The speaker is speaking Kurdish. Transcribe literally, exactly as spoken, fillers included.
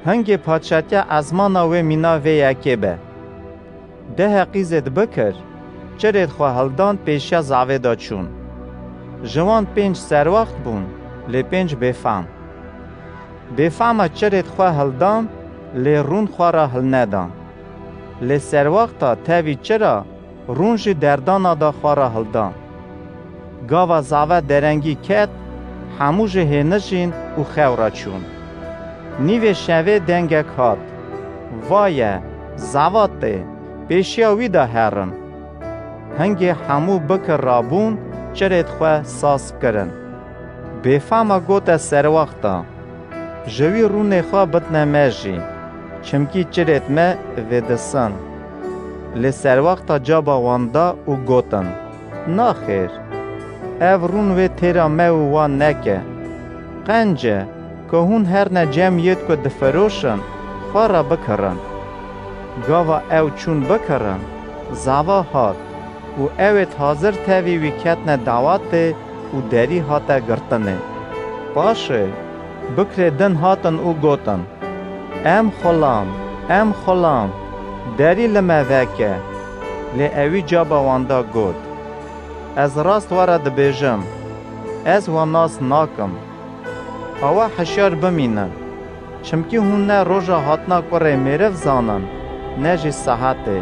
Hingê paçetiya ezmana wê mîna vê yekê be. Dehê qîzêd bikir, çirêd xwe hildan pêşiya zavê de çûn. Ji wan pênc serwext bûn, lê pênc bêfam. Bêfama çirêd xwe hildan, lê rûn xwe re hilnedan. Lê serwexta tevî çira rûn jî derdana de xwe re hildan. Gava zava derengî ket, hemû ji hênijîn û xew re çûn. Nîvê şevê dengek hat: "Vaye, zava tê, pêşiya wî de herin." Hingê hemû bikir rabûn, çirêd xwe saz kirin. Bêfama gote serwexta: "Ji wî rûnê xwe bidne me jî, çimkî çirêd me vêdisin." Lê serwexta caba wan da û gotin: "Naxêr, ev rûn wê têra me û wan neke. Qenc e ku hûn herne cem yêd ku difiroşin, xwe re bikirin." Gava ew çûn bikirin, zava hat û ewêd hazir tevî wî ketne dawatê û derî hate girtinê. Paşê bikirê din hatin û gotin: "Em xulam, em xulam, derî li me veke." Lê ewî caba wan da got: "Ez rast we re dibêjim, ez we nas nakim. Awa hişyar bimînin, çimkî hûn ne roja hatina kurê mêriv zanin, ne jî saetê.